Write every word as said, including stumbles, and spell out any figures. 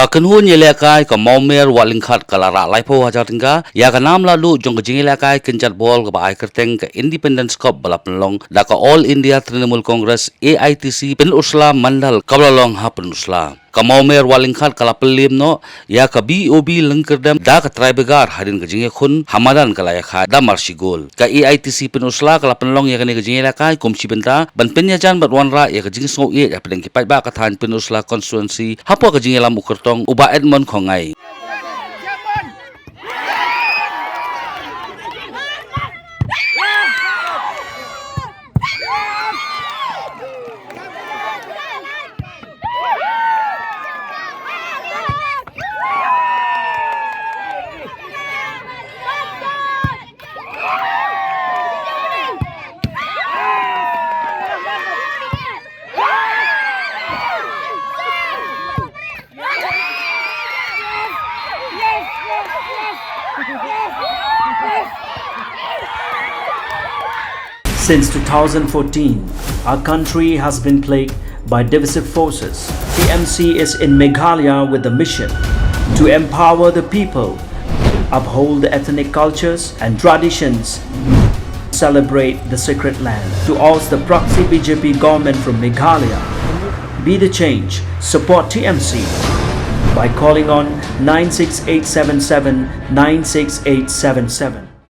Ka kynhun ïalehkai ka Mawmer Wah Lyngkhat ka la rah laiphew hajar tyngka ïa ka nam laduh jong ka jingïalehkai kynjat bol kaba ai kyrteng ka Independence Cup ba la pynlong da ka All India Trinamool Congress, A I T C, Pynursla Mandal, kaba la long ha Pynursla. Ka Mawmer Wah Lyngkhat ka la pynliem noh ïa ka B O B Lyngkyrdem da ka trai bynriew hadien ka jingïakhun ha madan ka la ïakhai da mar shi gol. Ka A I T C Pynursla ka la pynlong ïa kane ka jingïalehkai kum shi bynta ban pynïajan bad wanrah ïa ka jingsngewsih hapdeng ki paidbah ka thaiñ Pynursla constituency hapoh ka jingïalam u kyrtong u Bah Edmund Khongngai. Since two thousand fourteen, our country has been plagued by divisive forces. T M C is in Meghalaya with the mission to empower the people, uphold the ethnic cultures and traditions, celebrate the sacred land. To oust the proxy B J P government from Meghalaya, be the change, support T M C by calling on nine six eight seven seven nine six eight seven seven.